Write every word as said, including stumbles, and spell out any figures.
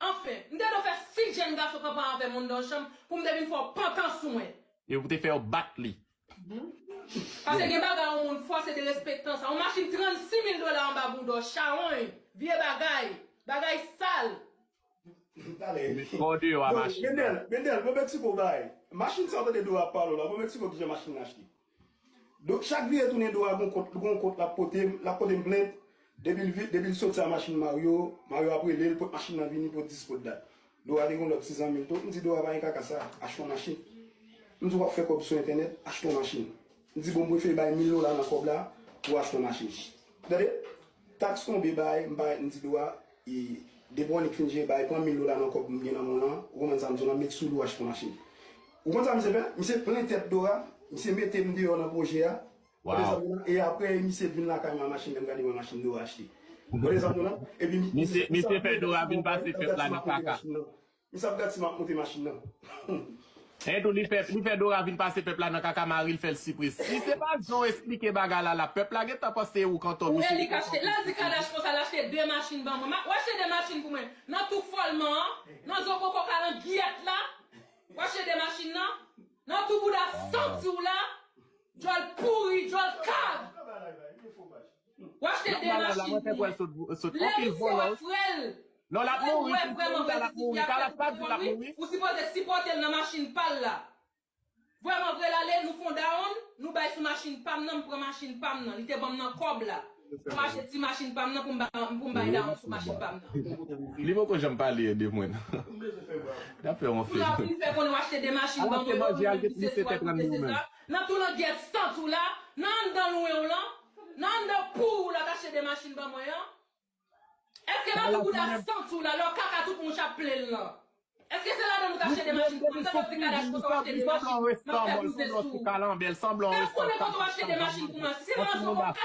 Anfen, m te dwe fè sis jèn gason kanpe anvè m anndan yon chanm pou m te vin fè w pantan sou mwen. E pou te fè yo bat li. Paske gen bagay yon moun fò se derespektan sa. Yon machin trannsis mil dola anba boudò, chawony, vye bagay, bagay sal. Talè. Kò deyò a machin. Bendel, Bendel, bon Meksiko bay. Machin sa w tande Dora ap pale w la, bon Meksiko ki jan machin nan achte. Donk chak vire tounen Dora gon kont, gon kont l ap pote, l ap pote m plent. Depi l vi- depi l soti a machin Mario, Mario ap rele l, pot machin nan vini, pot dis, pot dat. Dora te gon lòt sis san mil tou. M di Dora pa gen kaka sa, achte yon machin. M di w ap fè kòb sou entènèt, achte yon machin. M di bon m prefere bay mil dola nan kòb la pou achte yon machin. Tande, taks tonbe bay, m pa m di Dora, e depi w annik fin jere bay, pran mil dola nan kòb m gen nan men w lan, ou konprann sa m di w lan, met sou do achte yon machin. Ou konn sa misye fè? Misye plen tèt Dora, misye mete m deyò nan pwojè a. Ou konprann sa m di w lan? E apre misye vin lakay mwen machin lè m gade mwen machin Dora achte. Ou konprann sa m di w lan? Epi Misye misye fè Dora vin pase pèp la nan kaka. Misye ap gad si m ap monte machin nan. E tou li fè li fè Dora vin pase pèp la nan kaka, mari l fè l sipre. Si se pa jan w esplike bagay la la, pèp la gentan panse ou kanton. Ou eli k achte. Lè l di Kadash konsa, l achte de machin ban mwen. Ma- W achte de machin pou mwen. Nan tou fòlman an, nan zo koko kalangyèt la. W achte de machin nan. Nan tou bouda santi w la. Djòl pouri, djòl kav. W achte de machin pou mwen. Lè misye wè frè l. Non, l ap mouri. Wè vrèman L ap mouri. Kadash pa di l ap mouri. Ou sipoze sipòte l nan machin pa l la. Vrèman vre l ale, nou fon dawonn, nou bay sou machin pa m nan, m pran machin pa m nan. Li te ban m nan kòb la. Pou m achte ti machin pa m nan, pou m ba- pou m bay dawonn sou machin pa m nan. Li poko janm pale de mwen. N ap fè yon Pou la pou li fè konnen w achte de machin ban mwen yo, misye se sa, misye se sa. Nan tou langyèt santi w la, nan anndan lwen w lan, nan anndan pou w la, w achte de machin ban mwen an. Èske nan tou bouda santi w la, lè w kaka tout mouch ap plen l lan? Èske se ladan nou t achte de machin pou mwen? M tande w di Kadash konsa w achte de machin nan pè pou zè sou ou. Fè m konnen kote w achte de machin pou mwen. Si m nan zon, w ap